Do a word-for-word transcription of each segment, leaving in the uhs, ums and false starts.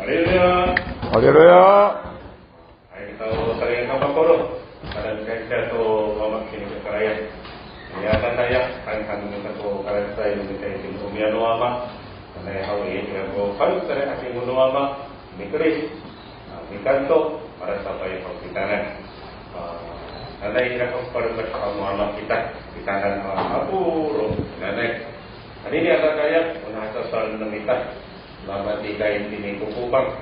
Haleluya. Haleluya. Hay, kita o salikaka mapolong. Tada kita to Wama kini kakarayan. Ya, tataya, han han kita ko karasay, kita itini o Wama. Nanay haw i, kita ko pan salikaka no Wama. Mikerid, a, mikanto, para sapay haw kitanan. A, nanay ira ko palemed haw no Ama kita, kitanan, a, mapolong, nanay. Anini a kakayap, ona sasowal no mita, lama tiday tini ko Kopang.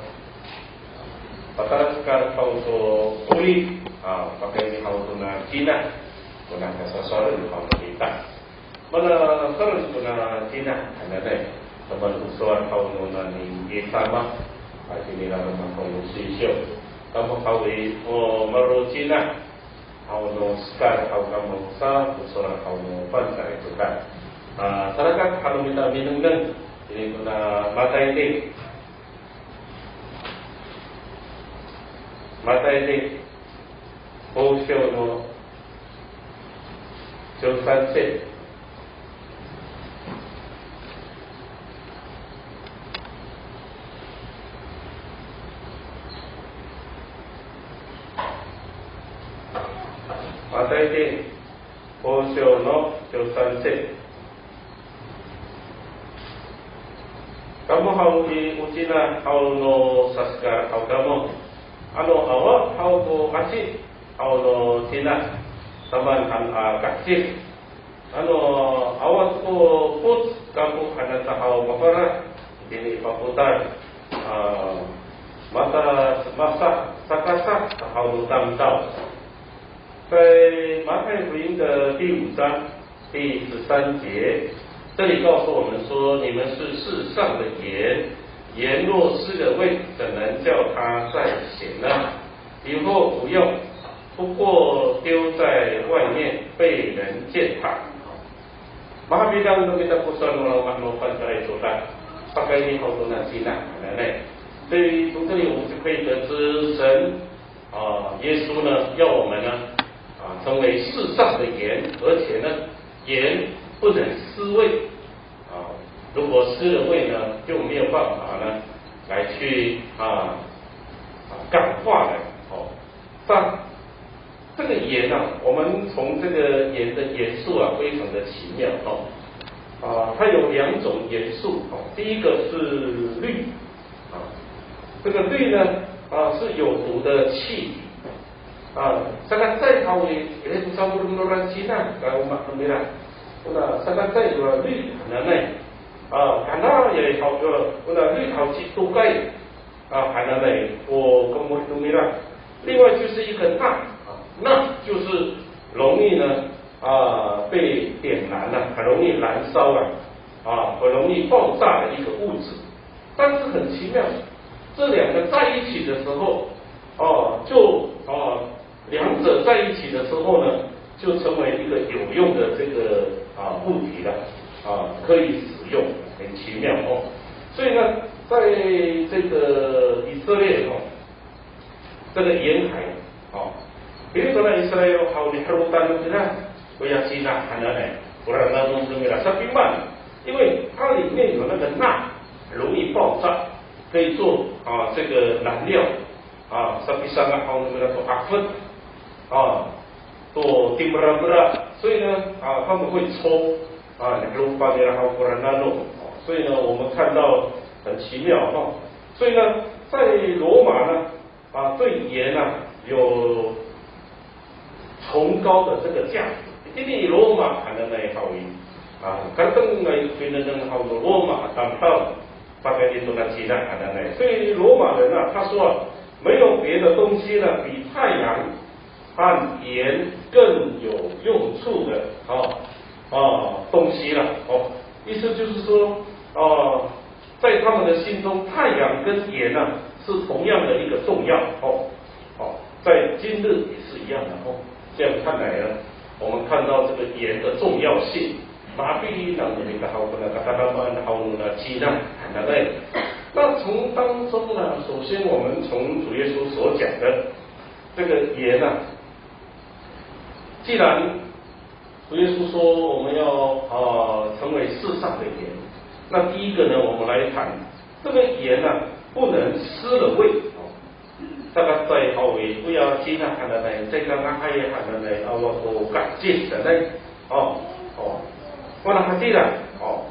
Patalaskal haw to oli, a, pakayni haw to na cina, ona kasasowal haw no mita. Mana sareng kona cina hananay, taman o sowal haw no nani Yis sama, a, itini laloma' haw no Sisyo. Kamo haw i, o, malo cina haw no hekal haw kamo sa, o sowal haw no Pangcah i codad. A, sarakat han no mita minengneng, itini kona Matay ti. Matay ti, hosyo no ciwsansit. Matay ti, hosyo no ciwsansit. Kamo haw i, o cina haw no sahekal haw kamo. Ano awa haw ko aci haw no cina, samaan han a kahecid. Ano awa ko poc, kamo hananay haw mafana', itini i papotal, a, mata, masa, sakasa haw no tamdaw. 在马太福音的第五章第十三节，这里告诉我们说，你们是世上的盐，盐若失了味，怎能叫它再咸呢？以后不用，不过丢在外面，被人践踏。Mahapinang no mita ko sowal no Pangcah i codad, pakayni haw to na cina, 对，从这里我们就可以得知神 啊，耶稣呢，要我们呢，啊，成为世上的盐，而且呢，盐不能失味，啊，如果失了味呢，就没有办法呢，来去，啊，啊，感化人，哦。但这个盐啊，我们从这个盐的元素啊，非常的奇妙，哦。啊，它有两种元素，哦，第一个是氯， 啊，这个氯呢，啊，是有毒的气体。啊，saka caay haw i, ira ko samolom no cina, ka'oma no mira. Ona saka caay ko 氯 hananay. A, kana ya haw ko, ona 氯 haw ci tokay, a, hananay ko komorid no mira. 另外就是一个钠，啊，钠就是容易呢，啊，被点燃了，很容易燃烧了，啊，很容易爆炸的一个物质。 但是很奇妙，这两个在一起的时候，哦，就，哦，两者在一起的时候呢，就成为一个有用的这个，啊，物体了，啊，可以使用，很奇妙哦。所以呢，在这个以色列哦， 这个沿海，哦，比如说呢，Israel haw niherotan no kira, koya cina hananay, ora nanom no mira sapiman, 因为它里面有那个钠，容易爆炸，可以做，啊，这个燃料，啊，sapisanga' haw no mira to afet, 啊，to timramra，所以呢，啊，他们会抽，啊，niherotan nira haw kora nanom，哦，所以呢，我们看到很奇妙，哦。所以呢，在罗马呢， 啊，对盐啊，有崇高的这个价值。Itini i Roma hananay haw i, a, katengay pinengneng haw no Roma a tamdaw, pakayni to na cina hananay. 所以罗马人啊，他说啊，没有别的东西呢，比太阳和盐更有用处的，哦，哦，东西了，哦。意思就是说，哦， 在他们的心中，太阳跟盐呢，是同样的一个重要，哦，哦，在今日也是一样的，哦。这样看来呢，我们看到这个盐的重要性。Mapili nang mereka haw ko na katanaman haw no na cina hananay. 那从当中呢，首先我们从主耶稣所讲的这个盐啊，既然 主耶稣说我们要，呃，成为世上的盐。那第一个呢，我们来谈这个盐呢，不能失了味。哦，这个在后尾不要紧啊，看到没？这个啊，还有看到没？啊，我我感觉的嘞。哦，哦，我那还对了。哦，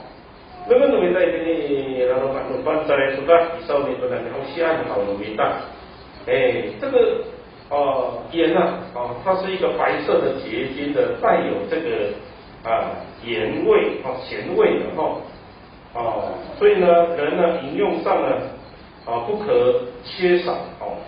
那个那个在这里，然后看到班在说的，以上那个那个好像好容易的。哎，这个哦，盐呢，哦，它是一个白色的结晶的，带有这个啊盐味啊咸味的哈。哦，所以呢，人呢饮用上呢，啊不可缺少哦。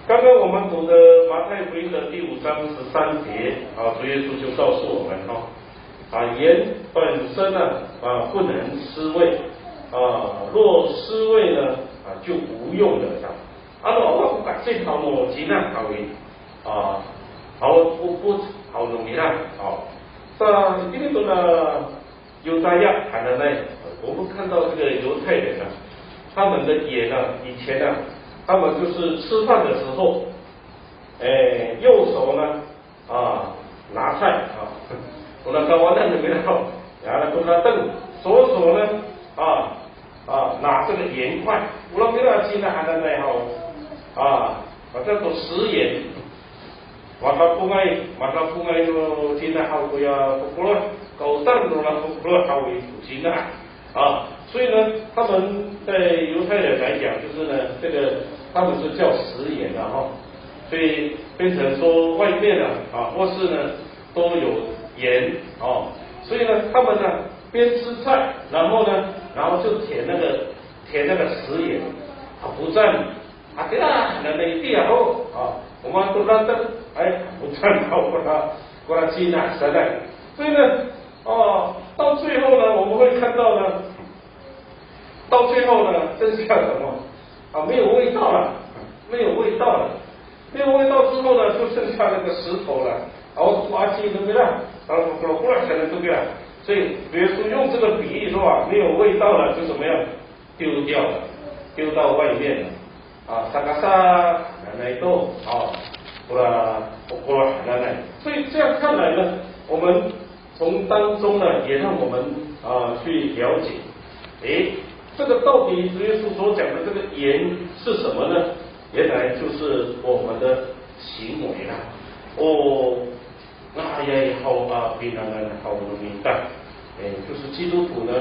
刚刚我们读的马太福音的第五章十三节啊，主耶稣就告诉我们哈，啊盐本身呢啊不能失味啊，若失味呢啊就无用了这样。 Ano awa ko kacih haw no cina haw i, a, awa ko 'opoc haw no mira, a. Sa itini to na Yotaya hananay, 我们看到这个犹太人啊，他们的盐啊，以前啊，他们就是吃饭的时候，哎，右手呢 啊，拿菜啊，我那高啊那里面好，然后拿凳，左手呢，啊啊，拿这个盐块，我那边啊，现在还在那好，啊，反正都食盐，马上不爱，马上不爱就现在好不要不过了，高凳都那不过了，好也不行啊。 啊，所以呢，他们在犹太人来讲，就是呢，这个他们是叫食盐的哈，所以变成说外面啊，啊，或是呢都有盐哦，所以呢，他们呢边吃菜，然后呢，然后就舔那个舔那个食盐，啊，不占 Hatira, nanay itiya ho. A, o mato'eran to, ay, 不占 haw kora, kora cina sanay. 所以呢，哦，到最后呢，我们会看到呢，到最后呢，剩下什么？啊，没有味道了，没有味道了，没有味道之后呢，就剩下那个石头了。啊，我阿基那边了，然后 kora kora 才能这个了。所以耶稣用这个比喻说啊，没有味道了，就怎么样？ 丢掉了，丢到外面了。啊，sakasa, nanay to, 啊，kora, kora nanay。所以这样看来呢，我们从当中呢，也让我们啊去了解，诶，这个到底主耶稣所讲的这个盐是什么呢？原来就是我们的行为啦。哦， Nga'ayay haw a pinangan haw no mita. 哎，就是基督徒呢，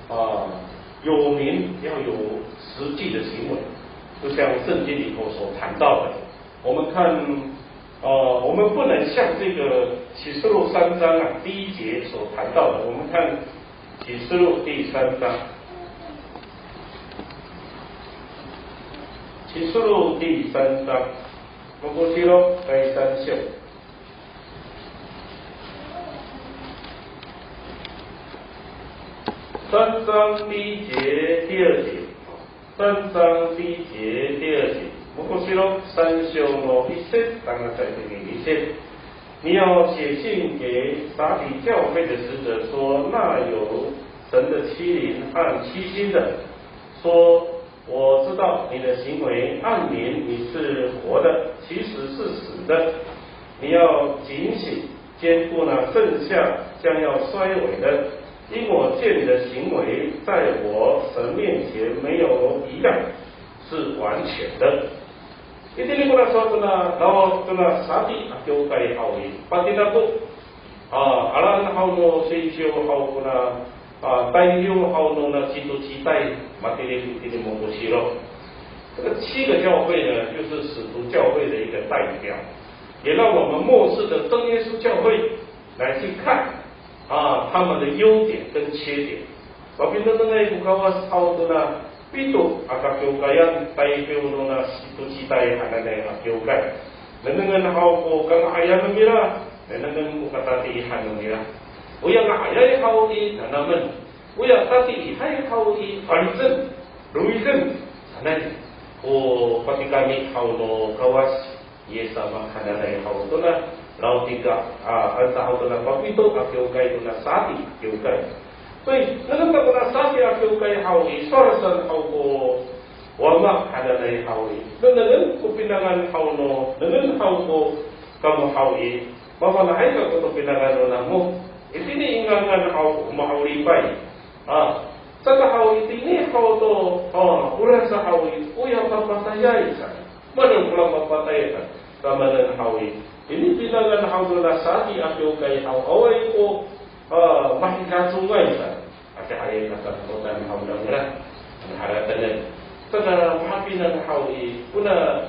啊，有名要有实际的行为，就像圣经里头所谈到的。我们看，呃，我们不能像这个启示录三章啊第一节所谈到的，我们看启示录第三章，启示录第三章，Mokosiro 第三章。 三章第一节、第二节，三章第一节、第二节，Mokosiro 三章の一節、第二节。你要写信给撒底教会的使者说，那有神的七灵和七星的，说， 我知道你的行为，暗明你是活的，其实是死的。你要警醒，坚固那剩下将要衰微的，因我见你的行为在我神面前没有一样是完全的。Itini ko na sowal to na, law to na Sati a kiwkay haw i, patinako a, alaen haw no sisiw haw kona, a, tayhiw haw nona sitocitay, matilid itini Mokosiro. 这个七个教会呢，就是使徒教会的一个代表，也让我们末世的真耶稣教会来去看，啊，他们的优点跟缺点。 Papinengnengay ko Kawas haw tona pito a kakiwkayan, tayhiw nona sitocitay hananay a kiwkay. Nengnengen haw ko kanga'ayan nira, nengnengen ko katatiihan nira. Oya nga'ayay haw i nanamen, oya tatiihay haw i falicen, lowiken sanay ko patikami haw no Kawas Yis sama hananay haw tona Laotika, a, anca haw tona papito a kiwkay, tona Sati a kiwkay. 所以 nengneng ta kona Sati a kiwkay haw i, sowal saan haw ko Wama hananay haw i, nengnengen ko pinangan haw no, nengnengen haw ko kamo haw i, mafana'ay kako to pinangan no namo. Itini i ngangan haw ko ma'oripay. A, saka haw itini haw to O, ora sa haw i, oya mapatayay sa. Maan ko ra mapatayay sa. Tamanen haw i, ini pinangan haw no lasati a kiwkay haw, awaay ko, a, mahikacongay sa. Ati hayi kasakotan haw nangra. Ano haratengen. Tada mahapinang haw i, kona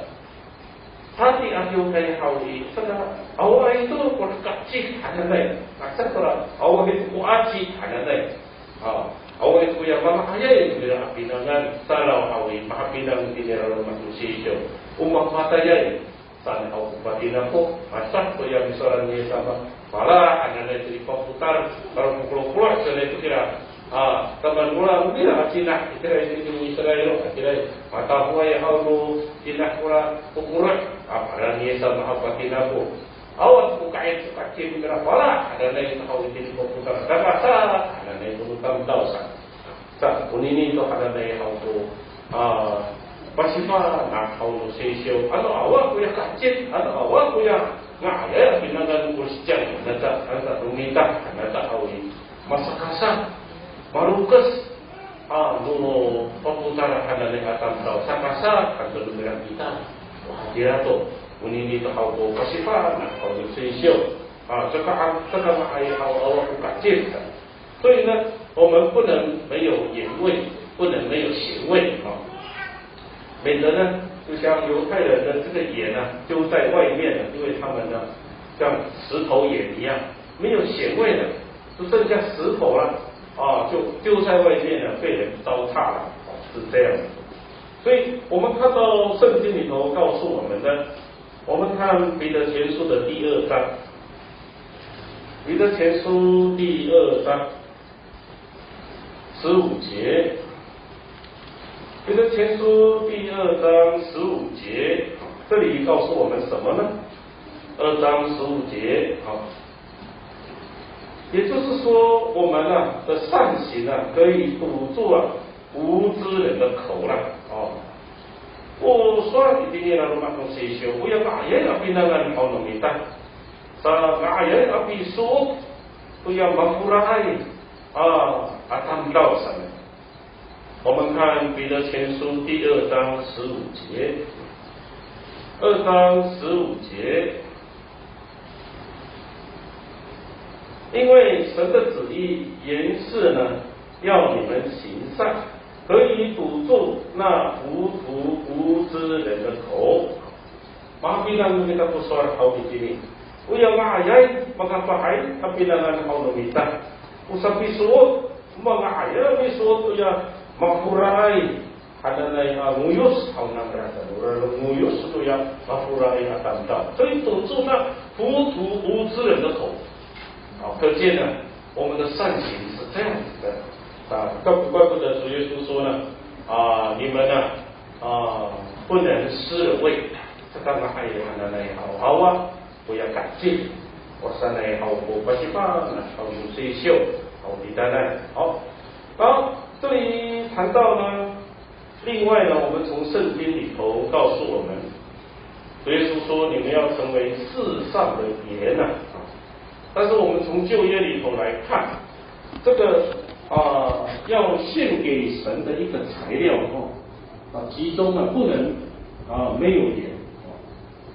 sati a kiwkay haw i, saka awaay to ko kacif hananay. Asa tora awaay to ko aci hananay. A, awaay to koya manga'ayay nira a pinangan, saraw haw i, mahapinang itini i laloma' no Seysyo. O mapatayay saan haw ko patinako, asa koya misowalan ni Yis sama, fala hananay to i papotal, kalo ko kolokolo sanay to kira. A, taman ora nira a cinah, itira i, itini Israil, itira i, matafoay haw no cinah kora ko kolokolo, a, fala ni Yis sama haw patinako. Awa ko ka'it, ko ka'it nira fala hananay to haw itini ko papotal, saka sa hananay to no tamdaw sa. Sa, onini to hananay haw to, a, pasifana' haw no Seysyo, ano awa koya kacif, ano awa koya nga'ayay a pinangan ko sicang, nata, nata no mita, nata haw i, masakasa, marokes, a, no papotal hananay a tamdaw, sakasa han to no mira kita. Wa, hatira to, onini to haw to pasifana' haw no Seysyo. A, caka, caka nga'ay haw awa ko kacif. 所以呢，我们不能没有盐味，不能没有咸味啊，免得呢，就像犹太人的这个盐啊，丢在外面了，因为他们呢，像石头盐一样，没有咸味了，就剩下石头了啊，就丢在外面了，被人糟蹋了啊，是这样子。所以我们看到圣经里头告诉我们的，我们看彼得前书的第二章，彼得前书第二章。 十五节，彼得前书第二章十五节，这里告诉我们什么呢？二章十五节，好，也就是说，我们啊的善行啊，可以堵住啊无知人的口了，哦。O sowal itini i laloma' no Seysyo, oya nga'ayay a pinangan haw no mita, sa nga'ayay a piso'ot toya maforaay a, a tamdaw sanay. 我们看彼得前书第二章十五节，二章十五节，因为神的旨意原是呢，要你们行善，可以堵住那糊涂无知人的口。 Mapinang no mita ko sowal haw itini. Oya nga'ayay, makapahay a pinangan haw no mita. O sapiso'ot, manga'ayay a piso'ot toya maforaay hananay a ngoyos haw nangra, ora ngoyos toya maforaay a tamdaw. 所以堵住那糊涂无知人的口。好，可见呢，我们的善行是这样子的。啊，怪不，怪不得主耶稣说呢，啊，你们呢， 啊，不能失了味。Saka nga'ay hananay haw awa koya kacif, o sanay haw ko pasifana' haw no Seysyo haw kitanan. 好，好，这里谈到呢，另外呢，我们从圣经里头告诉我们，主耶稣说，你们要成为世上的盐呐。啊，但是我们从旧约里头来看，这个，啊，要献给神的一个材料哦， 啊，其中呢，不能，啊，没有盐，啊，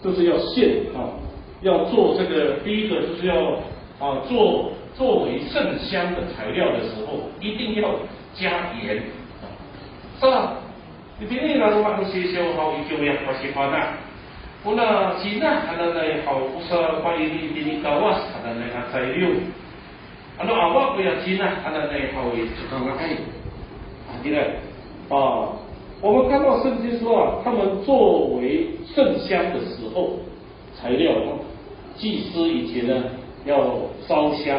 就是要献，啊，要做这个，第一个就是要，啊，做，作为圣香的材料的时候，一定要加盐，啊。Sa, itini i laloma' no Seysyo haw i, kiya pasifana'. Ona cinah hananay haw, o sapa'ini itini Kawas hananay a 材料. Ano awa koya cinah hananay haw i, caka nga'ay. A, 第二，啊，我们看到圣经说啊，他们作为圣香的时候，材料啊，祭司以前呢要烧香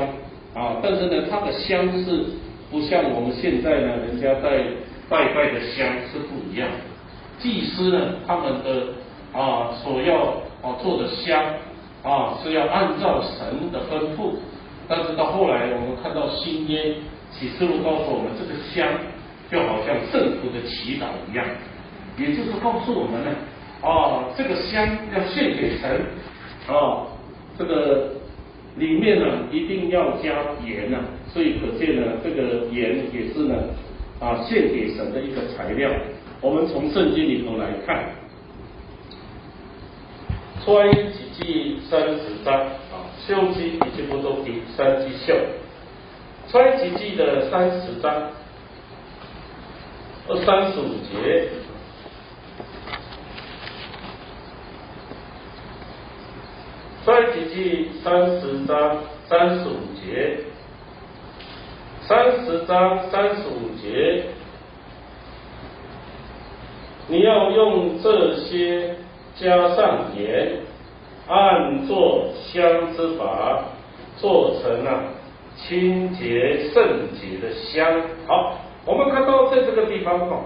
啊，但是呢，它的香是不像我们现在呢，人家在拜拜的香是不一样的。祭司呢，他们的，啊，所要，啊，做的香 啊，是要按照神的吩咐。但是到后来，我们看到新约，启示录告诉我们，这个香就好像圣徒的祈祷一样，也就是告诉我们呢，啊，这个香要献给神，啊，这个里面呢一定要加盐呐，所以可见呢，这个盐也是呢，啊，献给神的一个材料。我们从圣经里头来看，出埃及记三十章啊，旧约记不都第三十章，出埃及记的三十章，呃，三十五节。出埃及记三十章三十五节，三十章三十五节，你要用这些加上盐，按做香之法做成那清洁圣洁的香。好，我们看到在这个地方哈，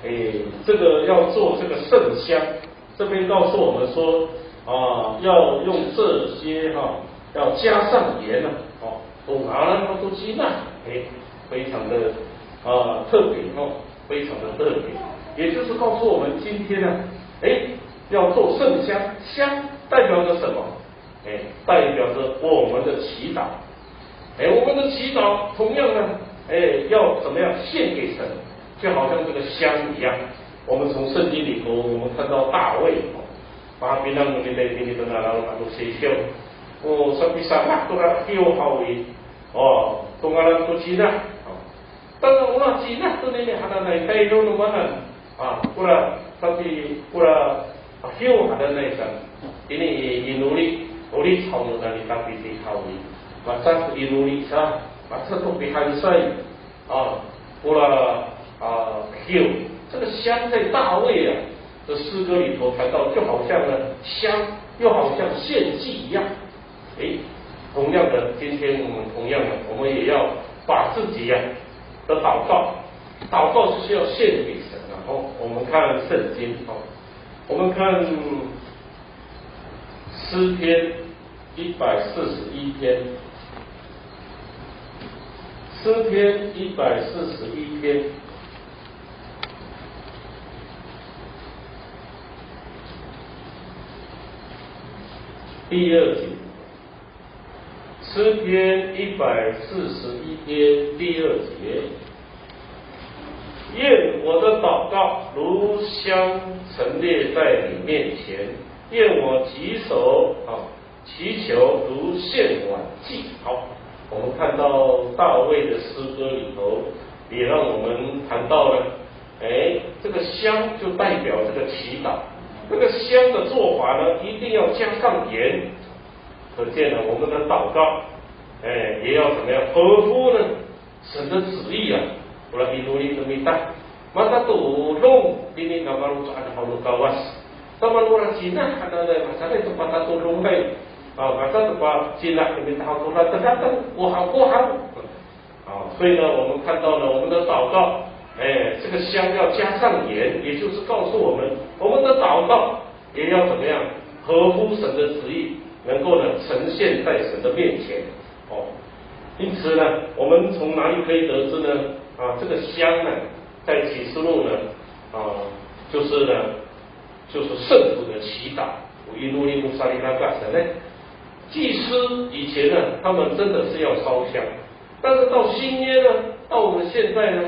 诶，这个要做这个圣香，这边告诉我们说啊，要用这些哈，要加上盐呢，哦，都拿来都进来，诶，非常的啊特别哦，非常的特别，也就是告诉我们今天呢，诶，要做圣香，香代表着什么？哎，代表着我们的祈祷。哎，我们的祈祷同样呢，哎，要怎么样献给神？就好像这个香一样。我们从圣经里头，我们看到大卫哦，mahapinang no mita itini to nanay a sisiw, o sapisanga' to ra hiyo haw i, o, to ngaran to cina. O, Tangasa ora cina to nini hananay, taylo no maan. A, kora, tapi kora, a, hiyo hananay sa. Ini i, i noli, noli caw no nani tapi ti haw i. Maca to i noli sa, maca to pihansay. A, kora, a, hiyo. 这个香在大卫啊的诗歌里头谈到，就好像呢，香，又好像献祭一样。 诶，同样的，今天我们同样的，我们也要把自己呀的祷告，祷告是需要献给神的哦。我们看圣经哦，我们看诗篇一百四十一篇，诗篇一百四十一篇。 第二节，诗篇一百四十一篇第二节，愿我的祷告如香陈列在你面前，愿我举手啊祈求如献晚祭。好，我们看到大卫的诗歌里头，也让我们谈到了，哎，这个香就代表这个祈祷，这个香的做法呢，一定要加上盐。可见呢，我们的祷告，哎，也要怎么样合乎呢 神的旨意啊，ora inoli no mita. Matatodong tini kamaloco'an haw no Kawas. Taman ora cina hananay, masanay to patatodongay. A, masa to pa cina no mita haw to ra tedatan, kohaw kohaw. 啊，所以呢，我们看到呢，我们的祷告，哎，这个香要加上盐，也就是告诉我们，我们的祷告 也要怎么样合乎神的旨意，能够呢呈现在神的面前。哦，因此呢，我们从哪里可以得知呢？啊，这个香呢，在启示录呢，啊，就是呢，就是圣徒的祈祷。我一路一路沙利那大神呢，祭司以前呢，他们真的是要烧香，但是到新约呢，到我们现在呢，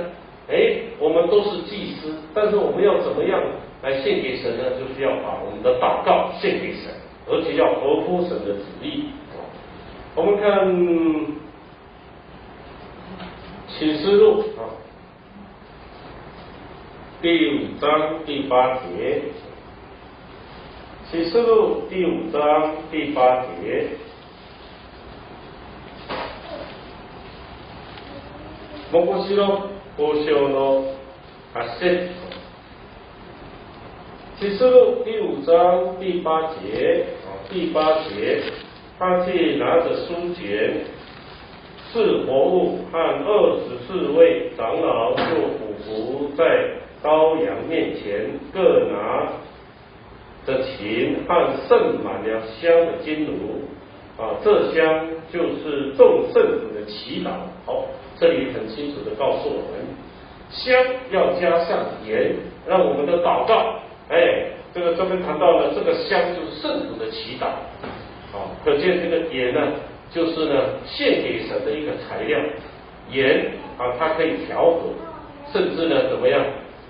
哎，我们都是祭司，但是我们要怎么样来献给神呢？就是要把我们的祷告献给神，而且要合乎神的旨意。我们看启示录啊，第五章第八节，启示录第五章第八节。 Mokhsirok kosyo no hasit. 启示录第五章第八节，第八节，他既拿着书卷，赐活物和二十四位长老就俯伏在羔羊面前，各拿 的琴和盛满了香的金炉，啊，这香就是众圣徒的祈祷。好，这里很清楚的告诉我们，香要加上盐，让我们的祷告，哎，这个这边谈到了这个香就是圣徒的祈祷。好，可见这个盐呢，就是呢献给神的一个材料。 盐啊，它可以调和，甚至呢，怎么样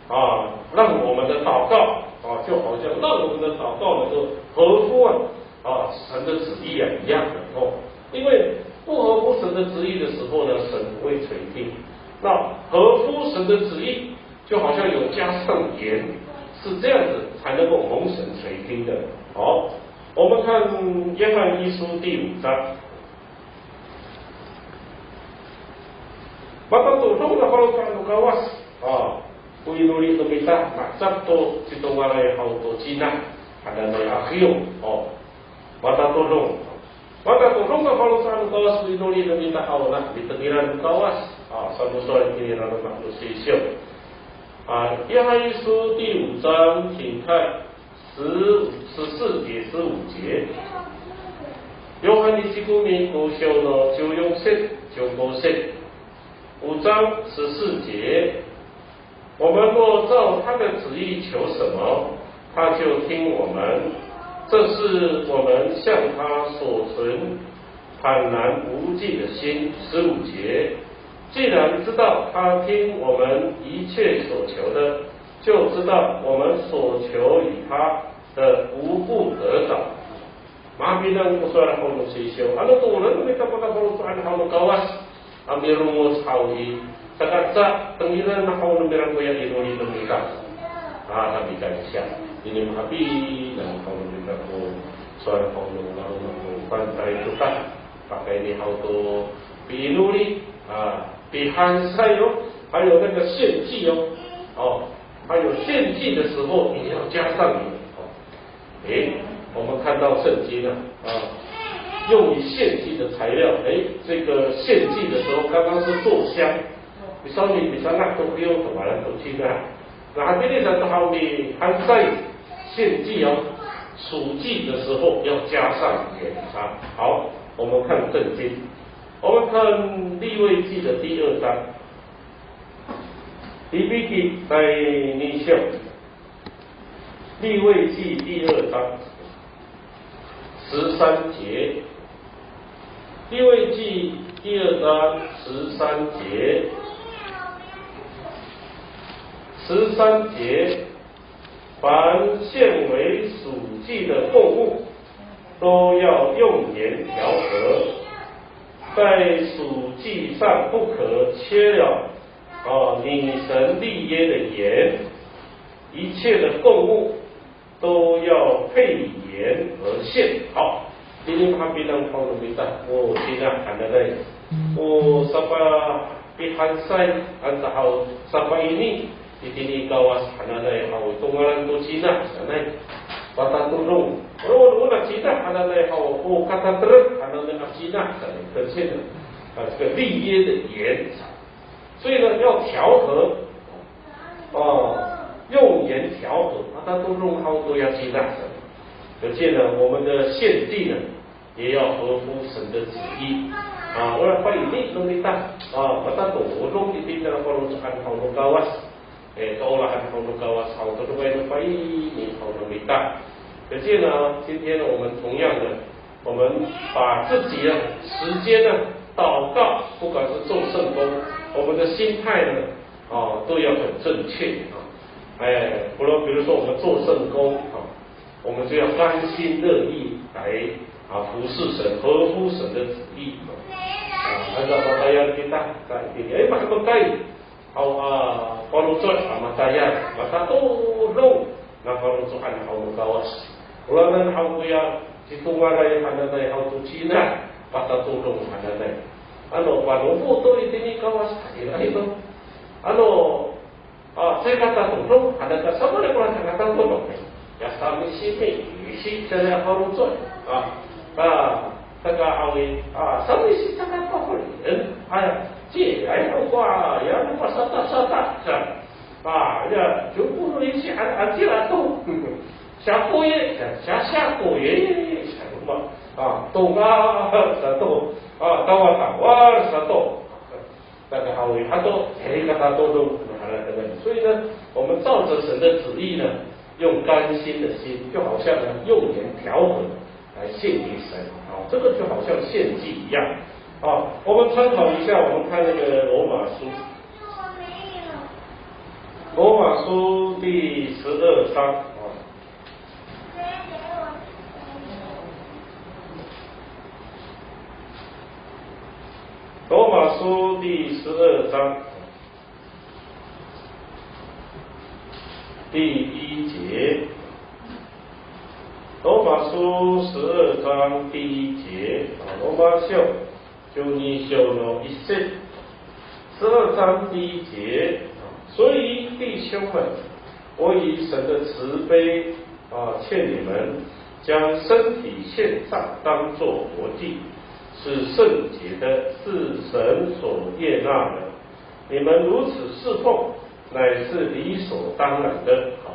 啊？让我们的祷告啊，就好像让我们的祷告能够合乎啊啊神的旨意啊一样的哦。因为不合乎神的旨意的时候呢，神不会垂听。那合乎神的旨意，就好像有加上盐，是这样子才能够蒙神垂听的。好，我们看约翰一书第五章。Matatodong no faloco' no Kawas a, o inoli no mita, mahecad to citongalay haw to cinah hananay a hiyo. O, matatodong. Matatodong no faloco' no Kawas o inoli no mita haw, na mitengilan no Kawas a, saan ko sowal itini i laloma' no Seysyo. A, 约翰一书第五章，请看 十、十四节、十五节。约翰一书第五章十四节、十五节，我们若照他的旨意求什么，他就听我们。这是我们向他所存坦然无惧的心。十五节，既然知道他听我们一切所求的，就知道我们所求于他的无不得着。Mapinang ko sowal haw no Seysyo, ano tooren no mita ko nafaloco'an haw no Kawas a milongoc haw i, saka sa tengilen haw no mira koya inoli no mita. A, tapi ka siya, ini mahapinang haw no mita ko sowal haw no, no, no, no, pantay to ta, pakayni haw to piinoli, a, pihansay yo, 还有那个献祭哦，哦，还有献祭的时候你要加上盐哦。诶，我们看到圣经啊，啊，用于献祭的材料，诶，这个献祭的时候刚刚是做香，你稍微比较那都不用怎么了，都去那，那还没得人都好你还在献祭哦，赎祭的时候要加上盐啊。好，我们看圣经，我们看利未记的第二章。 Libiki tay nisyo, 利未记第二章十三节，利未记第二章十三节，十三节，凡献为赎祭的供物，都要用盐调和，在赎祭上不可缺了 哦，你神立约的盐，一切的供物都要配盐而献。好，ini mahapinang haw no mita, o cinah hananay. O sapapihansay, anca haw sapaini, itini i Kawas hananay haw, tongalan to cinah sanay. Patatodong. O, o na cinah hananay haw, o kataterek hananay a cinah sanay. 可见呢，啊，这个立约的盐。 所以呢，要调和，哦，用盐调和，那它都弄好都要去那什么。可见呢，我们的献祭呢，也要合乎神的旨意。啊，我来翻译你弄一段，啊，我当懂，我弄一点的话，我说按照我高啊。 哎，都了还好，我高啊，好，都是为了翻译你，好，我没带。可见呢，今天呢，我们同样的，我们把自己啊，时间呢，祷告，不管是做圣工，我们的心态呢，哦，都要很正确啊。哎，不论比如说我们做圣工啊，我们就要甘心乐意来啊服侍神，合乎神的旨意啊。啊，按照 matayal kita, 在一定，哎，mahapinang. Aw, a, faloco' a matayal, matatodong, na faloco'an haw no Kawas. Oranan haw koya, citongalay hananay haw to cinah, matatodong hananay. Ano, panofo to itini i Kawas, ira ito. Ano, a, caay katatodong, hananay ka samaanay kora caay katatodong. Ya samisimi, isi, caay faloco'. A, a, Saka awi, a, samisita ka pafelien, a, ci, ay, o ko, a, ya, no pasatasatak sa. A, ya, ciwko no isi, a, acila to. Siyakoye, siya, siya, siyakoye, siya, ma, a, tonga, sa to, a, tawatawal, sa to. 大家好，他都哎，跟他都都很难得。所以呢，我们照着神的旨意呢，用甘心的心，就好像呢用盐调和来献给神啊，这个就好像献祭一样啊。我们参考一下，我们看那个罗马书，罗马书第十二章啊，罗马书第十二章第一节，罗马书十二章第一节啊，罗马书 就你修了一些。十二章第一节，所以弟兄们，我以神的慈悲啊，劝你们将身体献上，当作活祭，是圣洁的，是神所悦纳的。你们如此侍奉，乃是理所当然的。好，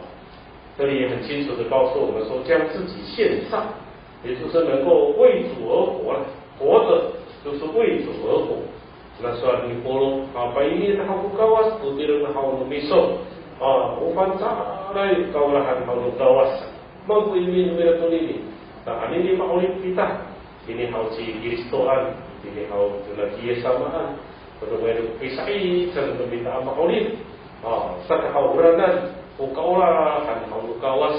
这里很清楚的告诉我们说，将自己献上，也就是能够为主而活了，活着就是为主而活。那说你活了啊，把一年的好不高啊，不得了的好努力受啊，我反正来高了还好努高啊，忙不一年没有努力，那你你把我的皮蛋。 Ini haw ci Kristoan, ini haw tona Yis samaan, tona wayno pisa'icel no mita a ma'orip. A, saka haw oranan, o kaolahan haw no Kawas,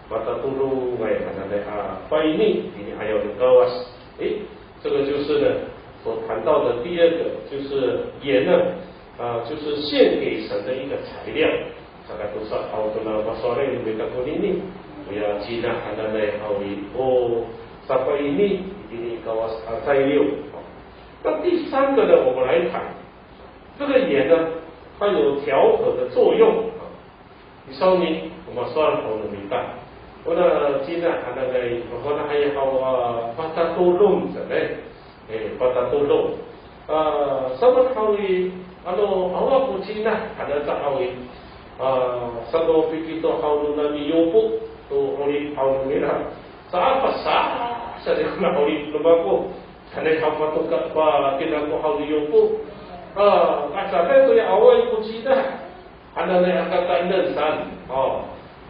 matatodongay hananay a payni, ini ayaw no Kawas. 诶，这个就是呢，所谈到的第二个，就是盐呢， 啊，就是献给神的一个材料。Saka tosa haw tona pasowalay no mita konini, oya cina hananay haw i, o sapayni itini i Kawas a 材料. 那第三个呢，我们来谈这个盐呢，它有调和的作用。 Misawni, o masowal haw no mita. Ona cina hananay, mafana'ay haw a patatodong sanay. E, patatodong. A, samaan haw i, ano, awa ko cina, hananay haw i. A, sano pikito haw no nani Yopo, to 'orip haw no mira. Sa apa sa, sa di kona 'orip no mako. Sanay haw patoka, patinako haw ni Yopo. A, a, sanay to ya awaay ko cina. Hananay a kakaenen saan. 哦，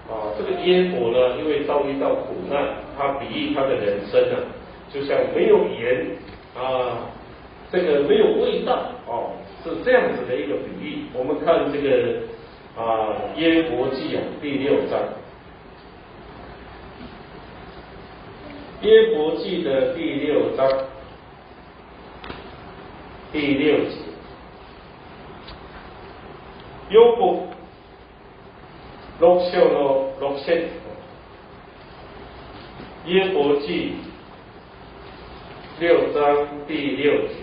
哦，这个约伯呢，因为遭遇到苦难，他比喻他的人生呢，就像没有盐啊，这个没有味道哦，是这样子的一个比喻。我们看这个啊约伯记啊第六章，约伯记的第六章。 第六节。约伯六章の六节。约伯记六章第六节。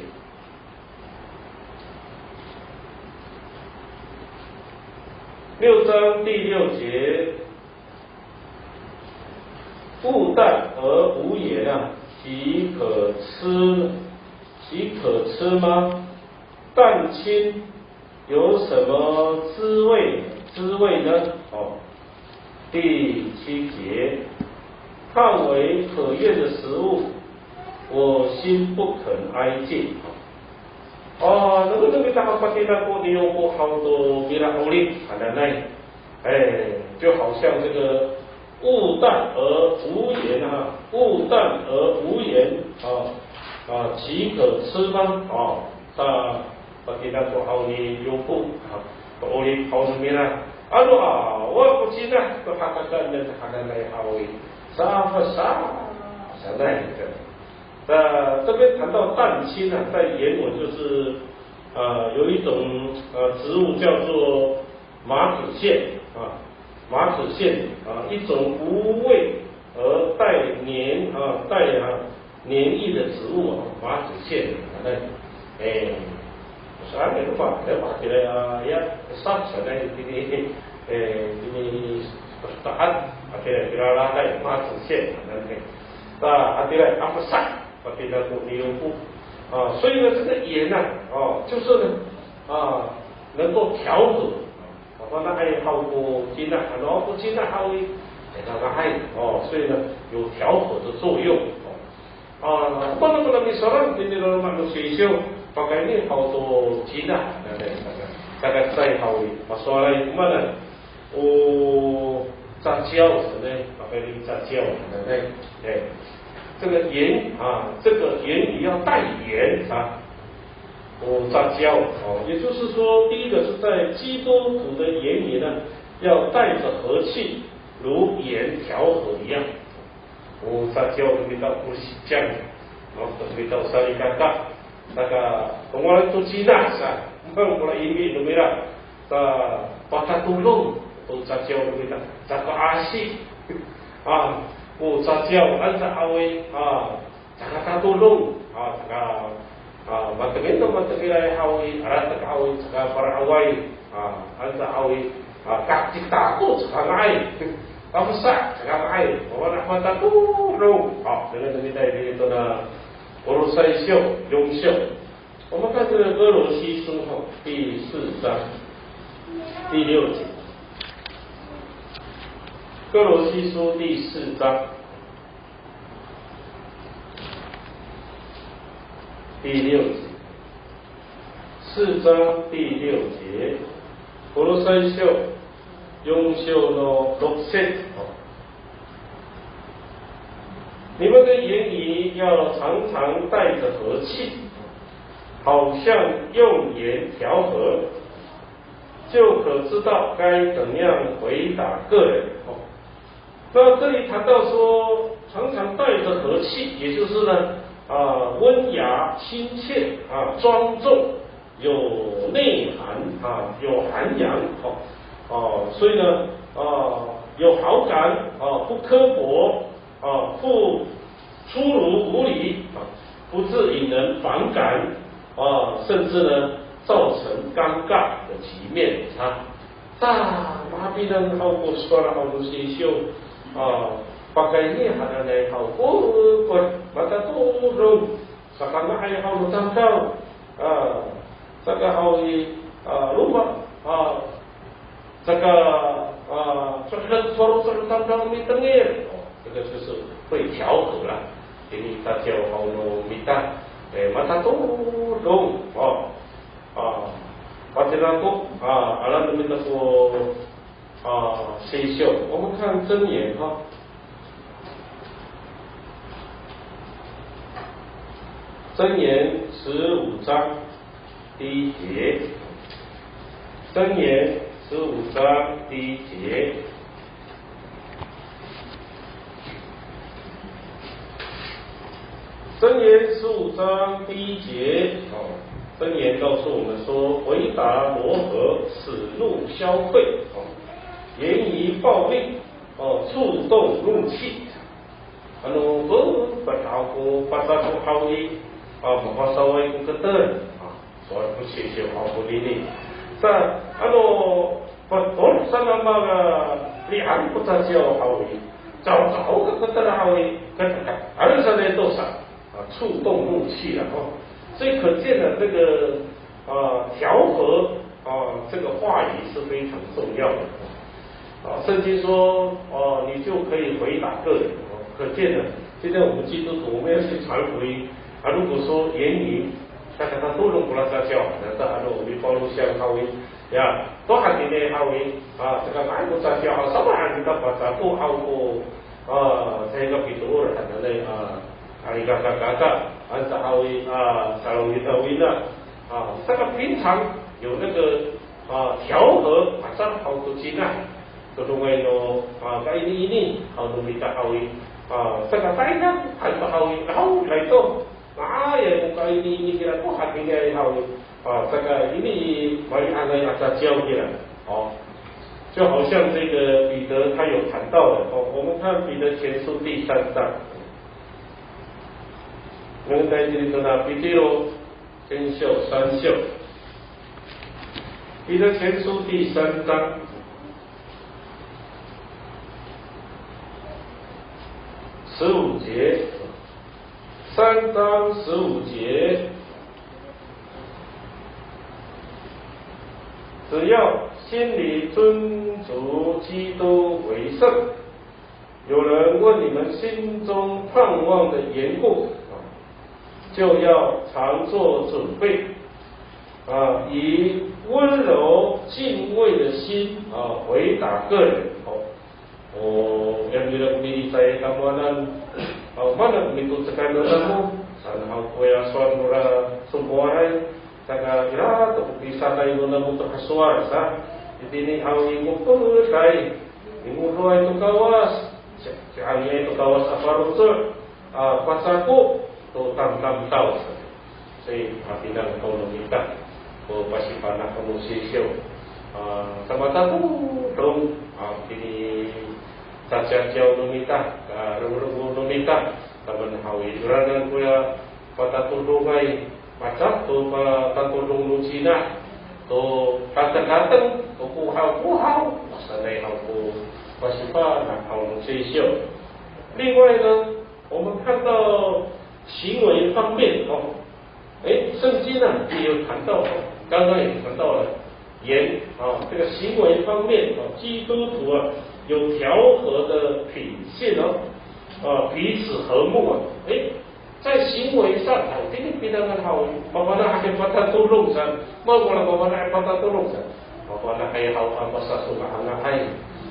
六章第六节， 物淡而无盐啊，岂可吃？岂可吃吗？蛋清有什么滋味？滋味呢？哦，第七节，看为可厌的食物，我心不肯挨近。 哦，那个那个大家发现那个牛油果好多，给它好哩，看到那，哎，就好像这个物淡而无盐啊，物淡而无盐啊，啊，岂可吃吗？哦，他发现那个好哩牛油果啊，好哩好哩没啦，啊，说啊，我不吃了，都还看到那个还在那好哩，啥不啥，啥那个。 那这边谈到蛋清啊，在原文就是，呃，有一种，呃，植物叫做麻子苋啊，麻子苋啊，一种无味而带黏啊，带啊黏液的植物啊，麻子苋啊，那，哎， Saan ko pa, ya, pa, tira, ya, ya, sa, sa, na, itini, eh, itini, tahan, a, tira, tira, la, ta, ma, sen, na, ne. Ta, a, tira, a, sa, pa, tira, ko, ni, ko. 啊，所以呢，这个盐呢，哦，就是呢，啊，能够调和。啊，那还好，不，今天还，不，今天还会，哎，那个还，哦，所以呢，有调和的作用。哦。 A, mana ko na misoran, tini ro no sisiw, pakayni haw to cina, nanay, saka, saka cecay haw i, pasowalay ko maan, o caciyaw, nanay, pakayni caciyaw, nanay. 哎，这个盐啊，这个言语要带盐啊。O caciyaw, 哦，也就是说，第一个是在基督徒的言语呢，要带着和气，如盐调和一样。O caciyaw no mita ko sicang, no mita o salikaka, saka tongolan to cina sa, mangko imi no mira, sa patatodong to caciyaw no mita, sa kaasi. A, o caciyaw, anca awi, a, caka tatodong, a, caka, a, matengil no matengilay haw i, alatek haw i, caka pala'away, a, anca haw i, a, kakcik tako caka nga'ay, kafesa' caka nga'ay, o, na matatodong. A, dengan no mita i, tona Kolosay siyo, yon siyo. 我们看这个歌罗西书哈，第四章第六节。歌罗西书第四章 第六节，四章第六节，Kolosay siyo, yon siyo no roksit. 你们的言语要常常带着和气，好像用盐调和，就可知道该怎样回答各人。哦，那这里谈到说，常常带着和气，也就是呢，啊，温雅、亲切啊，庄重，有内涵啊，有涵养，哦，哦，所以呢，啊，有好感啊，不刻薄啊，不粗鲁无礼啊，不致引人反感啊，甚至呢，造成尴尬的局面啊。 Ta, mapinang haw ko sowal haw no Seysyo, a, pakayni hananay haw ko, ko, matatodong, sakanga'ay haw no tamdaw, a, saka haw i, a, roma, a, saka, a, codet, sowal, sowal tamdaw mitengil. O, 这个就是会调和啦。Ini caciyaw haw no mita, e, matatodong, o. 啊，反正呢，啊，阿拉那边的说，啊，Seysyo，我们看箴言哈，箴言十五章第一节，箴言十五章第一节。 箴言十五章第一节，哦，箴言告诉我们说，回答柔和，使怒消退，哦，言语暴力，哦，触动怒气。Ano, ko, pataw ko, pataw ko haw i, a, mapasaway ko keter, a, sowal ko Seysyo haw konini. Sa, ano, Pator sa no manga li'an ko caciyaw haw i, cawcaw ko keter haw i, ka, ka, ano sa to sa, a, 触动怒气了哈。所以可见呢，这个，呃，调和，啊，这个话语是非常重要的。啊，圣经说，哦，你就可以回答个人。哦，可见呢，今天我们基督徒，我们要去传福音。啊，如果说言语，大家都能不拉撒娇，那大家都没包容相好 Ya, to hatini haw i, a, saka nga'ay ko caciyaw haw, samaan kita pacato haw ko, a, caay ka pitoor hananay, a, a, ikakakaka, anca haw i, a, salowinawina, a, saka 平常有那个，a, 调和, a, sa haw to cina, todongay no, a, kainiini haw no mita haw i, a, saka tayra, anca haw i, haw, layto, a, ya ko kainiini kira ko hatini haw i, 啊，这个因为马里亚的亚撒教会了，哦，就好像这个彼得他有谈到的，哦，我们看彼得前书第三章，能在这里说到彼得前书三章，彼得前书第三章十五节，三章十五节。 只要心里尊主基督为圣，有人问你们心中盼望的缘故，啊，就要常作准备，啊，以温柔敬畏的心，啊，回答个人。哦， O, yan nira ko milicay tamowanan, o, mana ko mitocekay no namo, saan haw koya sowal nora somowalay, Saka ira to ko pisatay no namo to a sowal sa, itini haw i, mokoday, i, modoay to Kawas, ci, ci'angay to Kawas a faloco', a, paca'of to tamdamdaw sa. Sa i, a, pinang haw no mita ko pasifana' haw no Seysyo, a, samatatodong, a, itini caciyaciyaw no mita, a, rengorengor no mita, taman haw i, oranan koya patatodongay, maca to patatodong no cina, to katakateng, to kohaw kohaw, masanay haw ko pasifana' haw no Seysyo. 另外呢，我们看到行为方面哦，诶，圣经啊也有谈到哦，刚刚也谈到了盐啊，这个行为方面哦，基督徒啊有调和的品性哦，啊，彼此和睦啊，诶，在行为上啊，这个平常很好，爸爸那还不太都弄上，慢慢了爸爸那还不太都弄上，爸爸那还好啊，不是说啊，那还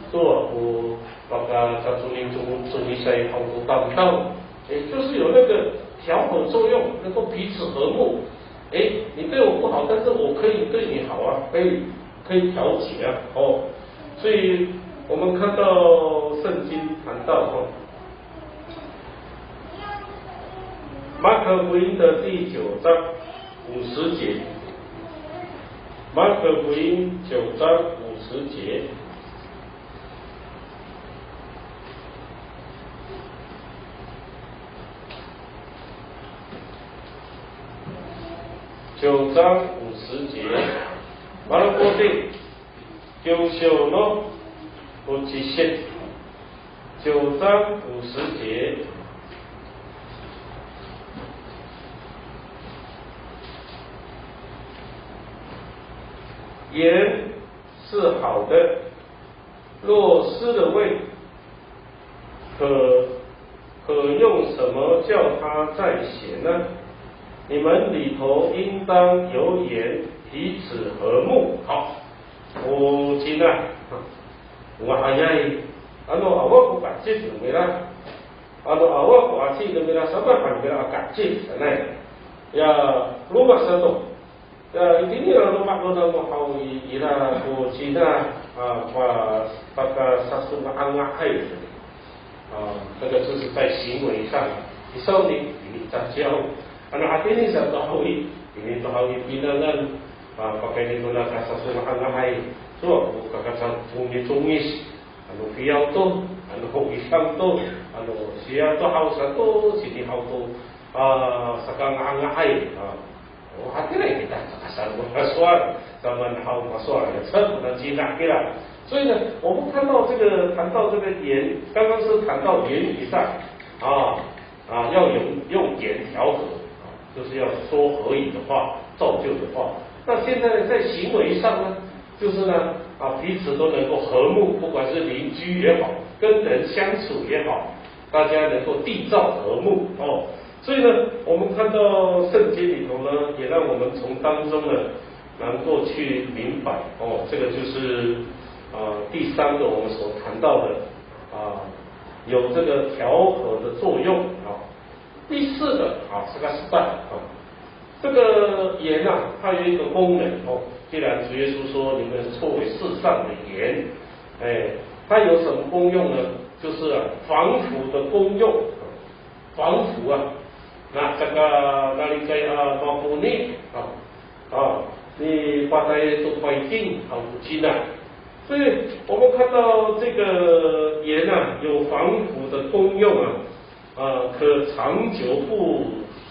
做不。 Pakakacomicomisay haw to tamdaw，哎，就是有那个调和作用，能够彼此和睦。哎，你对我不好，但是我可以对你好啊，可以可以调解啊，哦。所以我们看到圣经谈到哦，马可福音的第九章五十节，马可福音九章五十节。 九章五十节，马可福音九章の五十節，九章五十节。盐是好的，若失了味，可可用什么叫它再咸呢？你们里头应当有盐，彼此和睦。好，我今呢，我还要，ano awa ko kacit no mira, ano awa ko acit no mira, sama han mira kacit, sanay. Ya, loma' sato. Ya, itini ira loma' no namo haw i, ira ko cina, a, pa, pakasasonga'angaay. 啊，这个就是在行为上，i sawni, ini caciyaw. Ano hatini sa to haw i, ini to haw i pinangan, a, pakayni to nakasasonga'angaay. So, ako kakacangcongicongis. Ano fiyaw to, ano hogisang to, ano siya to haw sato, sini haw to, a, sakanga'angaay. A, O, hatiraay kita, kasal ko masowal, taman haw masowal, ya, 称呼的接纳 kira. 所以呢，我们看到这个，谈到这个盐，刚刚是谈到言语上，啊，啊，要用，用盐调和，啊，就是要说合宜的话，造就的话。那现在呢，在行为上呢，就是呢，啊，彼此都能够和睦，不管是邻居也好，跟人相处也好， 大家能够缔造和睦哦。所以呢，我们看到圣经里头呢，也让我们从当中呢，能够去明白哦，这个就是，呃，第三个我们所谈到的，啊，有这个调和的作用啊。第四个啊，这个是蛋啊，这个盐啊，它有一个功能哦。既然主耶稣说你们作为世上的盐，哎，它有什么功用呢？就是啊，防腐的功用。 防腐啊。那这个哪里在啊，防腐呢？啊，啊，你把它做环境啊，不进啊。所以我们看到这个盐啊，有防腐的功用啊，啊，可长久不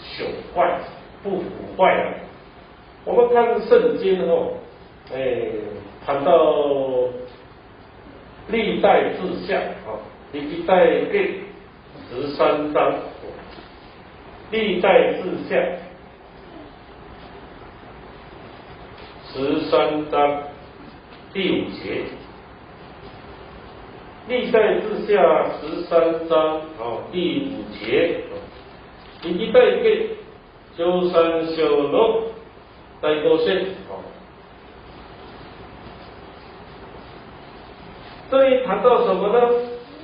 朽坏、不腐坏啊。我们看圣经哦，哎，谈到历代志下啊，历代志 十三章，历代志下十三章第五节，历代志下十三章，哦，第五节，历代志上の第五節，哦， 这里谈到什么呢？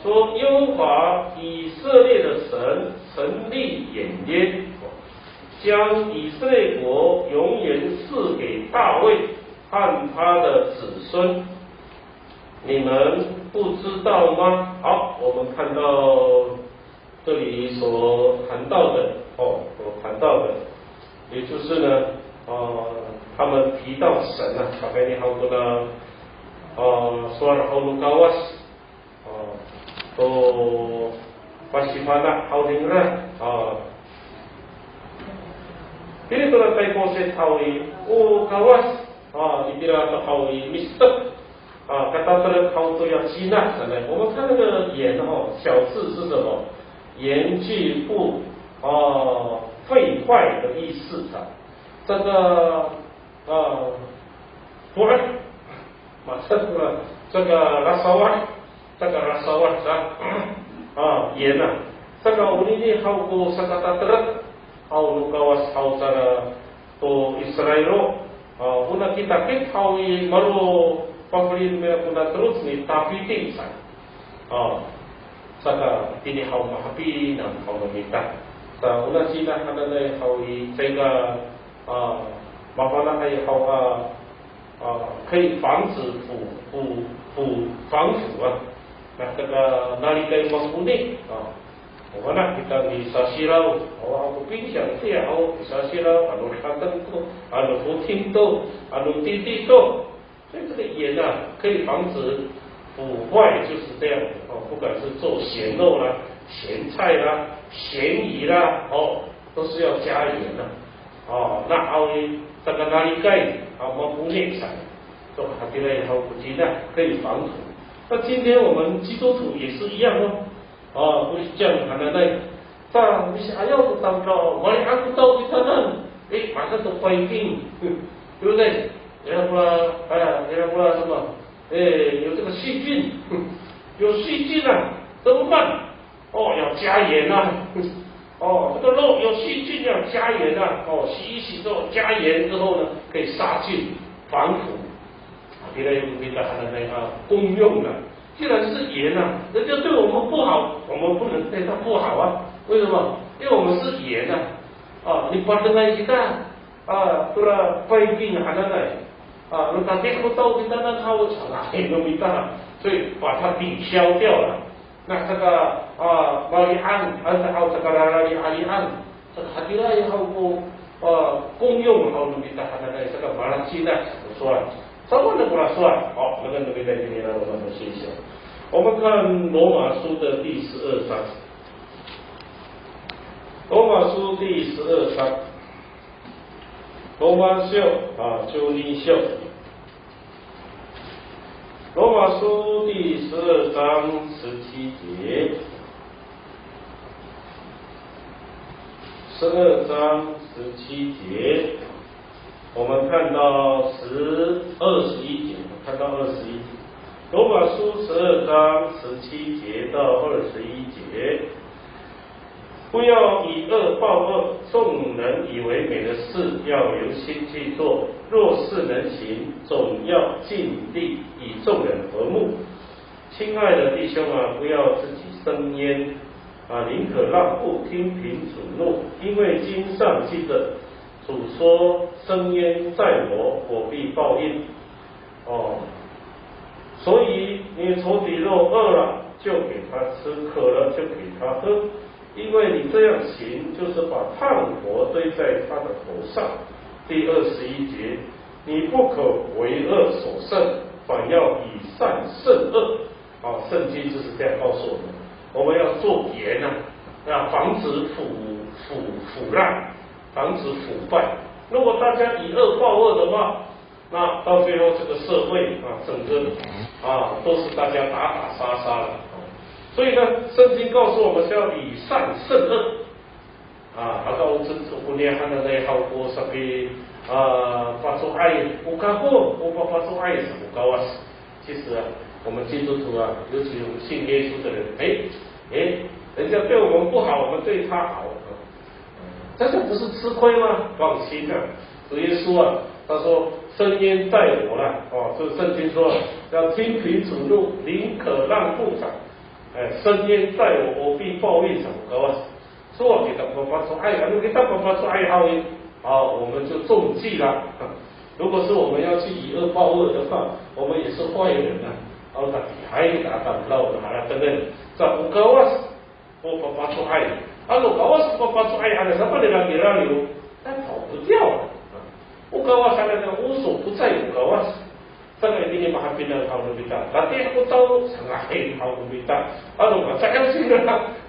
说耶和华以色列的神成立盐渊。将以色列国永远赐给大卫和他的子孙。你们不知道吗？好，我们看到这里所谈到的，哦，所谈到的，也就是呢，呃，他们提到神啊，pakayni haw kona, 呃，sowal haw no Kawas, 哦，to pasifana' haw ningra, 哦。Tini to na taykosit haw i, o Kawas, 啊，itira to haw i, misetek, 啊，katatelek haw to ya cina sanay. 我们看那个言哦，小字是什么？言句不，哦，废坏的意思啊。这个 啊，不然，马上了，这个拉萨瓦，这个拉萨瓦是吧？啊，盐呐，这个 onini haw ko sakatatelek haw no Kawas haw sa to Israil, a, ona kitakit haw i, malo pafelien nira kona teloc ni Tafiti sa. A, saka tini haw mahapinang haw no mita. Sa ona cina hananay haw i, caay ka, a, mafana'ay haw a, 啊，可以防止腐，腐，腐，防腐啊。那这个 nalikay mafoni 啊，我呢，kita misasilaw, 哦，ako pinsiang tiya, 哦，misasilaw, ano dateng to, ano foting to, ano titi to. 所以这个盐啊，可以防止腐坏，就是这样的哦。不管是做咸肉啦、咸菜啦、咸鱼啦，哦，都是要加盐的。 哦，那 aw i, 这个 nalikay, 啊，mafoni sa, 这个 hatiraay haw ko cina 可以防腐。那今天我们基督徒也是一样哦。哦，不是这样谈的那，在 misa'ayaw ko tamdaw, mali'ang ko taw kitanan, eh, 马上都 payking, 对不对？人家说，哎呀，人家说什么？哎，有这个细菌，有细菌啊，怎么办？ 哦，要加盐啊。哦，这个肉有细菌要加盐啊。哦，洗一洗之后加盐之后呢，可以杀菌防腐。啊，别人用别的还能那个功用的。既然是盐啊，人家对我们不好，我们不能对他不好啊。为什么？因为我们是盐啊。啊，你把人家一看， 啊，tora payking hananay. 啊，那他这个到底在那他我从哪里弄一大，所以把它抵消掉了。那这个，啊，mali'ang, 啊，还有这个 lalali'ali'ang, 这个 hatiraay haw ko, 啊，功用 haw no mita hananay, 这个 malacina, 怎么说啊？怎么能不说啊？好，那个 no mita 今天呢，我们学习。我们看罗马书的第十二章。罗马书第十二章。 罗马书啊，十二章。罗马书第十二章十七节，十二章十七节，我们看到十，二十一节，看到二十一节。罗马书十二章十七节到二十一节。 不要以恶报恶，众人以为美的事，要留心去做。若是能行，总要尽力与众人和睦。亲爱的弟兄啊，不要自己伸冤，啊，宁可让步，听凭主怒，因为经上记着，主说：伸冤在我，我必报应。 哦，所以你仇敌若饿了，就给他吃；渴了，就给他喝，因为你这样行，就是把炭火堆在他的头上。第二十一节，你不可为恶所胜，反要以善胜恶。啊，圣经就是这样告诉我们，我们要做盐啊，要防止腐，腐，腐烂，防止腐败。如果大家以恶报恶的话， 那到最后这个社会啊，整个啊，都是大家打打杀杀的。所以呢，圣经告诉我们是要以善胜恶。啊，haka o cecay hananay haw ko sapi, a, paco'ay, o kako, o papaco'ay sa ko Kawas. 其实啊，我们基督徒啊，尤其我们信耶稣的人，哎，哎，人家对我们不好，我们对他好。 大家不是吃亏吗？放心啊，主耶稣啊，他说：伸冤在我了。哦，这圣经说要听凭主怒，宁可让步。哎，伸冤在我，我必报应。Kawas, Sowal kita papaco'ay, ano kita papaco'ay haw i, 好，我们就中计了。如果是我们要去以恶报恶的话，我们也是坏人啊。Ano tatiihay kita a tamdaw no haratengen. Sa o Kawas ko papaco'ay. Ano Kawas ko papaco'ay, ano saan nira milaliw, 他跑不掉了。O Kawas, ano 无所不在 o Kawas. Saka itini mahapinang haw no mita. Tatiih ko taw, sanga'ay haw no mita. Ano, maca'ay sira,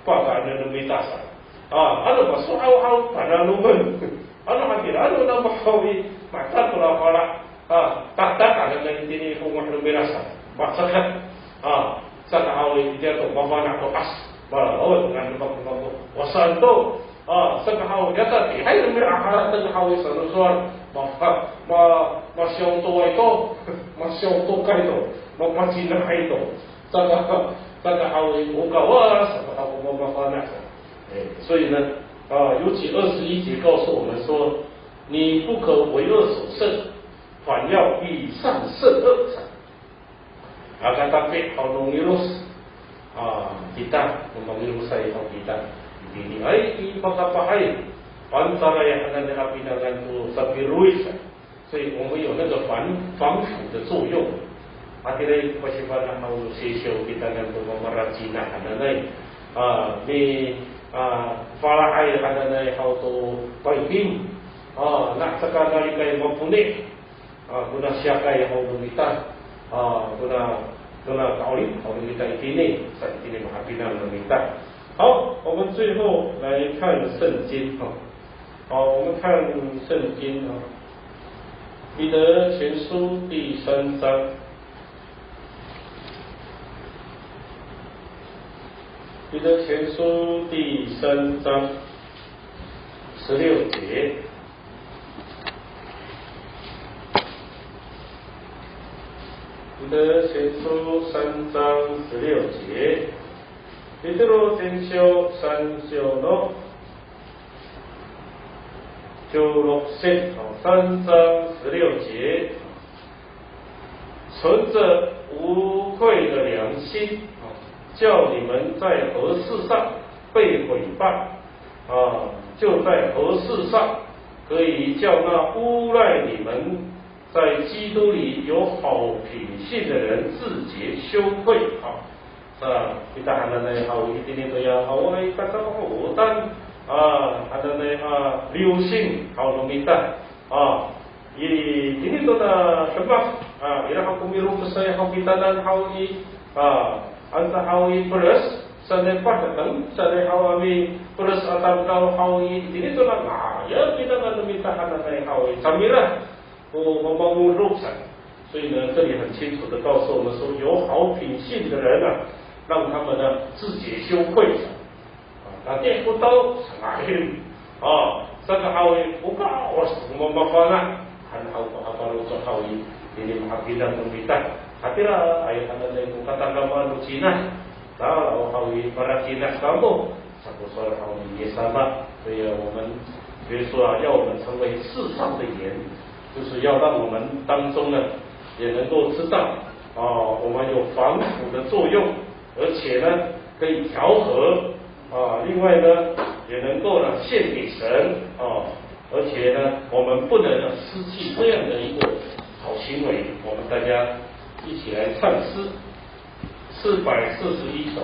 pakaenen no mita sa. A, ano, maso'aw haw, pananomen. Ano, hatira, ano, namo haw i, mata ko lafala. A, taktak, ano, na itini ko ngoh no mira sa. Masakat. A, saka haw i, itiya to, mafana' to as. Malalaw, ngan, ngan, ngan, wasan to. A, saka haw, ya tatiihay no mira a harateng haw i sano sowal, ma, ma, masiyontokay to, masiyontokay to, ma, macina'ay to. Saka, saka haw i, o Kawas, saka haw i, mamafana' sa. 哎，所以呢，啊，尤其二十一节告诉我们说，你不可为恶所胜，反要以善胜恶。 Aka tapi haw no ngilos. A, kita, no mangilosay haw kita. Itini ay, i pakapahay. Pantaray hananay a pinangan to sapilowid. 所以我们有那个防，防腐的作用。Hatiraay pasifana' haw no Sisiw kitanan to mamaracina hananay. A, mi, a, fala'ay hananay haw to paypin. A, na caka nalikay maponi. A, kona siyakay haw no mita, a, kona, kona ka'orip haw no mita itini, sa itini mahapinang no mita. 好，我们最后来看圣经哈。好，我们看圣经哈，彼得前书第三章，彼得前书第三章十六节。 彼得前书三章十六节，ペテロ前書三章の十六節、三章十六節、存着无愧的良心，叫你们在何事上被毁谤，啊，就在何事上可以叫那诬赖你们在基督里有好品性的人自觉羞愧。 Sa, kita hananay haw itini to ya haw i, kita haw o tan, a, hananay a liwsin haw no mita. A, itini to na demak, a, ira haw ko milokesay haw kitanan haw i, a, anca haw i peles, sanay pateteng, sanay haw a mipeles a tamdaw haw i, itini to na, a, ya, kita na no mita hananay haw i, samira ko mamangolok sa. 所以呢，这里很清楚地告诉我们说，有好品性的人啊，让他们呢自觉羞愧。 A, tatiih ko taw, sanga'ay. A, saka haw i, o Kawas ko mamafana', han haw ko hapaloco' haw i, itini mahapinang no mita. Hatiraay hananay ko katadamaan no Cina. Talaw haw i, para Cina kamo. Sa ko sowal haw ni Yis sama, 所以我们，耶稣啊，要我们成为世上的盐，就是要让我们当中呢，也能够知道，哦，我们有防腐的作用，而且呢，可以调和，啊，另外呢，也能够呢，献给神，哦，而且呢，我们不能呢，失去这样的一个好行为。我们大家一起来唱诗。 四百四十一首。